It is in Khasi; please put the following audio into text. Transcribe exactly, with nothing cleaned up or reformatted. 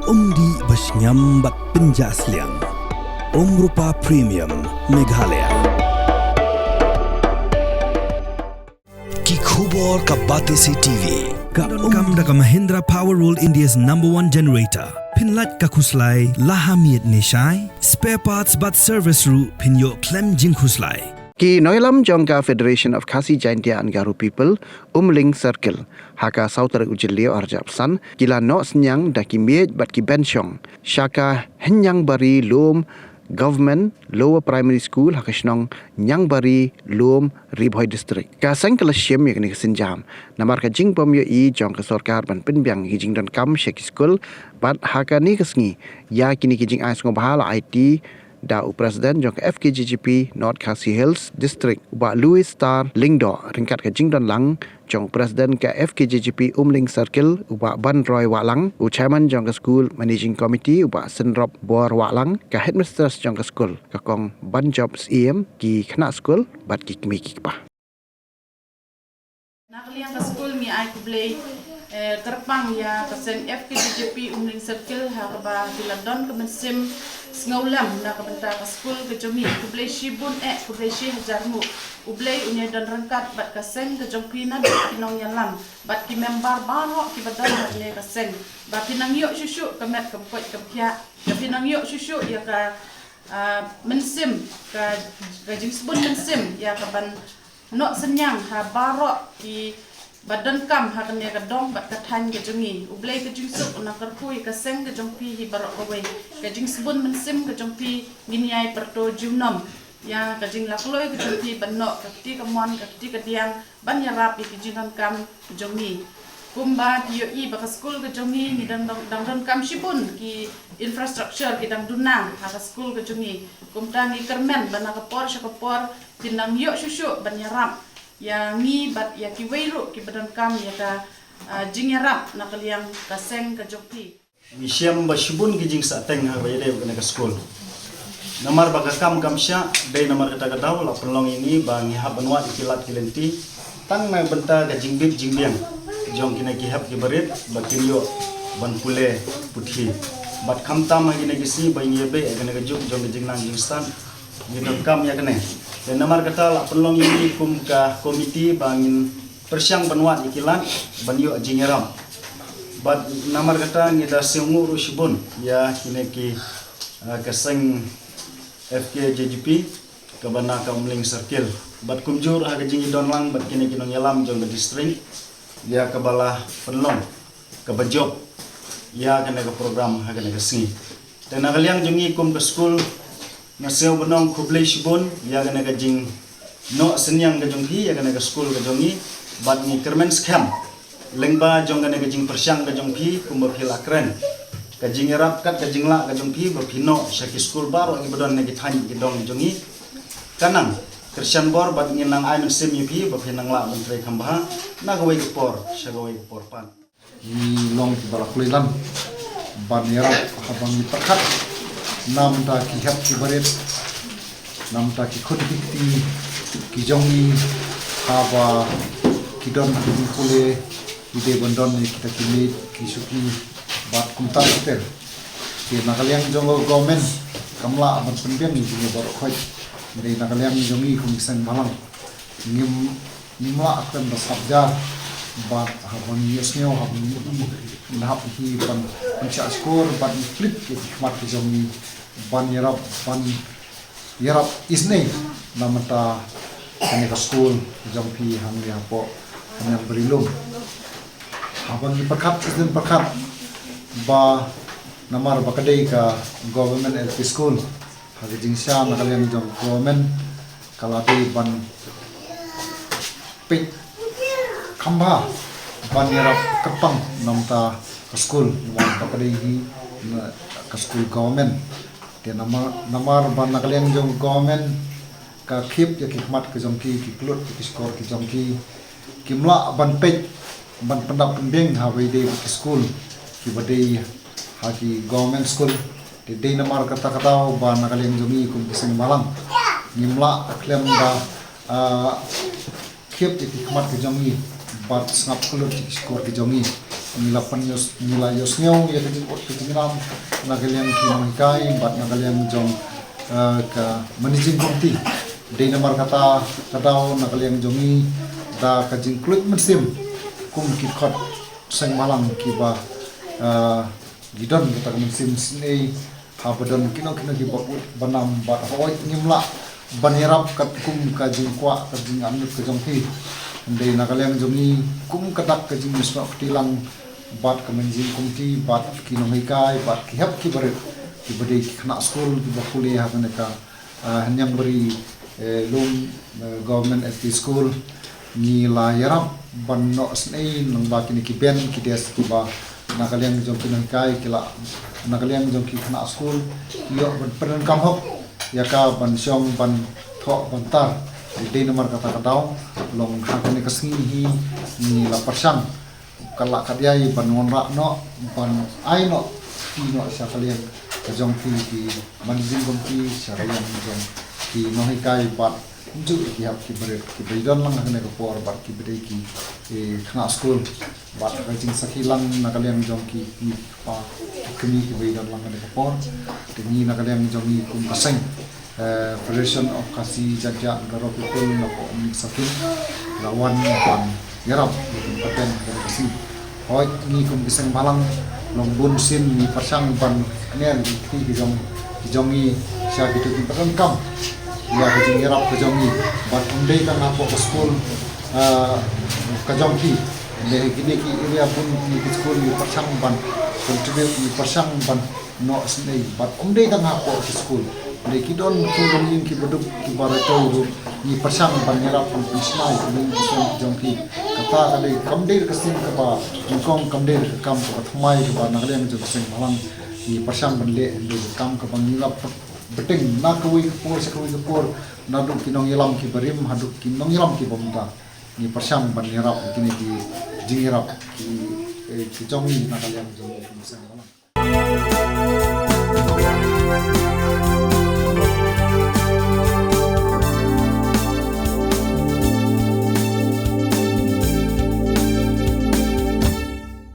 Umdih ba shngiam bad pynjah sliang. Umrupa Premium Meghalaya. Ki khubor ka Batesi T V. Ka donkam da ka Mahindra Power World, India's number one generator. Phin lait ka khuslai la ha miet ne shai. Spare parts bad service ruh phin ïoh khlem jingkhuslai. Ki nongïalam jong ka Federation of Khasi Jaintia and Garo People, Umling Circle, ha ka saw tarik u Jylliew arhajar arphew san, ki la noh synñiang da ki miej bad ki bench shong sha ka Hynñiangbari Lum Government Lower Primary School ha ka shnong Hynñiangbari Lum, Ri Bhoi District. Ka seng ka la shim ïa kane ka sienjam namar ka jingbym ïohi jong ka sorkar ban pynbiang ïa ki jingdonkam sha ki skul, bad ha kane ka sngi ïa kine ki jingai sngewbha la aiti da u President jong ka F K J G P North Khasi Hills District, u Bah Louis Star Lyngdoh, ryngkat ka jingdon lang jong u President ka F K J G P Umling Circle, u Bah Banroy Wahlang, u Chairman jong ka skul, Managing Committee, u Bah Synrop Bor Wahlang, ka Headmistress jong ka skul, ka Kong Banjop Syiem, ki khynnah skul bad ki kmie ki kpa. Na ka liang ka skul ngi ai khublei, eh, kyrpang ïa ka seng F K J G P Umling Circle ha kaba ki la don ka mynsiem sngewlem na ka bynta ka skul ka jong ngi. Khublei shibun eh, khublei shi hajar nguh. U Blei un ïai don ryngkat bad ka seng ka jong phi naduh ki nongïalam bad ki member baroh kiba don ha kane ka seng, ba phin nang ïoh shuh shuh ka met ka pyrkhat ka pyrkhat, ba phin nang ïoh shuh shuh ïa ka, ah, mynsiem, ka, ka jingsbun mynsiem ïa ka ban noh synñiang ha baroh kiba donkam ha kane ka dong bad ka thaiñ ka jong ngi. U Blei ka jingsuk un nang kyrkhu ïa ka seng ka jong phi hi baroh kawei. Ka jingsbun mynsiem ka jong phi ngin ïai pyrto junom ïa ka jinglakloi ka jong phi ban noh ka kti kamon ka kti kadiang ban ïarap ïa ki jingdonkam ka jong ngi. Kumba phi ïohi ba ka skul ka jong ngi ngi dang, dang, dang donkam shibun ki infrastructure ki dang duna ha ka skul ka jong ngi. Kumta ngi kyrmen ba na ka por sha ka por kin nang ïoh shuh shuh ban ïarap ïa ngi bad ïa kiwei ruh kiba donkam ïa ka, ah, jingïarap na ka liang ka seng ka jong phi. Ngi shem ba shibun ki jingsahteng ha kaba ïadei bad kane ka skul. Namar ba ka kam kam shah, dei namar kata ka daw la pynlong ïa ngi ba ngi hap ban wad ïa ki lad ki lynti tang na bynta ka jingbit jingbiang jong kine ki hep ki barit ba kin ïoh ban pule puthi. Bad khamtam ha kine ki sngi ba ngi ïa beh ha kane ka juk jong ka jingnang jingstad, ngi donkam ïa kane. Te namar kata la pynlong ïa ngi kum ka komiti ba ngin pyrshang ban wad ïa ki lad ban ïoh jingïarap. Bad namar kata ngi da sngewnguh ruh shibun ïa kine ki, ah, ka seng F K J G P kaba na ka Umling Circle. Bad kumjuh ha ka jingïadon lang bad kine ki nongïalam jong ka district ïa kaba la pynlong kaba jop ïa kane ka program ha kane ka sngi. Te na ka liang jong ngi kum ka skul, nga sngew ban ong khublei shibun ïa kane ka jingnoh synñiang ka jong phi ïa kane ka skul ka jong ngi. Bad ngi kyrmen skhem lyngba jong kane ka jingpyrshang ka jong phi kumba phi la kren, ka jingïarap kat ka jinglah ka jong phi ba phi noh sha ki skul baroh kiba don na ki thaiñ ki dong jong ngi. Kan nang kyrshan bor bad ngin nang ai mynsiem ïa phi ba phin nang lah ban trei kham bha na kawei ka por sha kawei ka por pat. Ngi long kiba la khlei lang ban ïarap haba ngi pyrkhat na bynta ki hep ki barit, na bynta ki khun ki kti ki jong ngi, haba ki don ki jingpule, ki dei ban don ïa kita ki miej ki shuki bad kumta ter ter. Te na ka liang jong ka government kam lah ban pynbiang ïa kine baroh khoit. Te na ka liang jong ngi kum ki seng bhalang, ngim, ngim lah khlem da sngap jar bad haba ngi ïohsngew, haba ngi ïohi, ngi hap hi ban pynshah shkor bad ngi khlip ïa ki khmat ki jong ngi ban ïarap, ban ïarap isynei na bynta kane ka skul jong phi hangne hapoh Hynñiangbari Lum. Haba ngi pyrkhat, isynei pyrkhat ba namar ba ka dei ka government L P school, ha ka jingshisha na ka liang jong government ka la dei ban peit kham bha ban ïarap kyrpang na bynta ka skul, namar ba ka dei hi na ka skul government. Te namar, namar ba na ka liang jong government ka khlip ïa ki khmat ki jong ki, ki klut ïa ki shkor ki jong ki, kim lah ban peit, ban pyndap pynbiang haba ïadei bad ki skul kiba dei ha ki government school. Te dei namar kata ka daw ba na ka liang jong ngi kum ki seng bhalang ngim lah khlem da, ah, khlip ïa ki khmat ki jong ngi bad sngap klut ïa ki shkor ki jong ngi. Ngi la pynïoh, ngi la ïohsngew ïa ka jingud ka jingram na ka liang ki nonghikai bad na ka liang jong, eh, ka managing committee. Dei namar kata ka daw na ka liang jong ngi da ka jingkylluid mynsiem kum ki khot seng bhalang kiba, eh, ki don kata ka mynsiem sngewsih haba don kino kino kiba ud ba nam bad hooid ngim lah ban ïarap katkum ka jingkwah ka jingangnud ka jong phi. Hynrei na ka liang jong ngi kum ka dak ka jingïasnoh kti lang bad ka managing committee bad ki nonghikai bad ki hep ki barit kiba dei ki khynnah skul kiba pule ha kane ka, ah, Hynñiewbari, eh, Lum, eh, Government L P School. Ngi la ïarap ban noh sngewsih lyngba kine ki bench ki desk kiba na ka liang jong ki nonghikai ki la, na ka liang jong ki khynnah skul ki ïoh ban pyndonkam hok ïa ka ban shong ban thoh ban tar. Dei namar kata ka daw long ha kane ka sngi hi ngi la pyrshang ka lah ka dei ban wanrah noh ban ai noh, pyndonkam noh sha ka liang ka jong phi ki managing committee, sha ka liang jong ki nonghikai bad kumjuh ki hep ki barit kiba ïadon lang ha kane ka por bad kiba dei ki, eh, khynnah skul bad ka jingsakhi lang na ka liang jong ki, ki pa ki kmie kiba ïadon lang ha kane ka por. Te ngi na ka liang jong ngi kum ka seng, eh, Federation of Khasi Jaiñtia and Garo People na ka Umsakin la wan ban ïarap ïa ka pateng ka Khasi. Hooid ngi kum ki seng bhalang long bun sien ngi pyrshang ban kner ïa ki kti ki jong, ki jong ngi sha kito ki pyndonkam ïa ka jingïarap ka jong ngi. Bad ym dei tang hapoh ka skul, eh, ka jong ki. Hynrei kine ki area bun kine ki skul ngi pyrshang ban contribute, ngi pyrshang ban noh sngewsih bad ym dei tang hapoh ki skul. Hynrei ki don ki longïing kiba duk kiba roi ruh ngi pyrshang ban ïarap ban pynshna ïa ki longïing ki sem ki jong ki. Kata ka dei kam dei ka sien kaba nyngkong, kam dei ka kam kaba thymmai kaba na ka liang jong ka seng bhalang ngi pyrshang ban leh. Hynrei ka kam kaba ngi la bteng na kawei ka por sha kawei ka por, naduh ki nongïalam kiba rim haduh ki nongïalam kiba mynta. Ngi pyrshang ban ïarap ïa kine ki jingïarap ki, eh, ki jong ngi na ka liang jong ngi kum seng bhalang.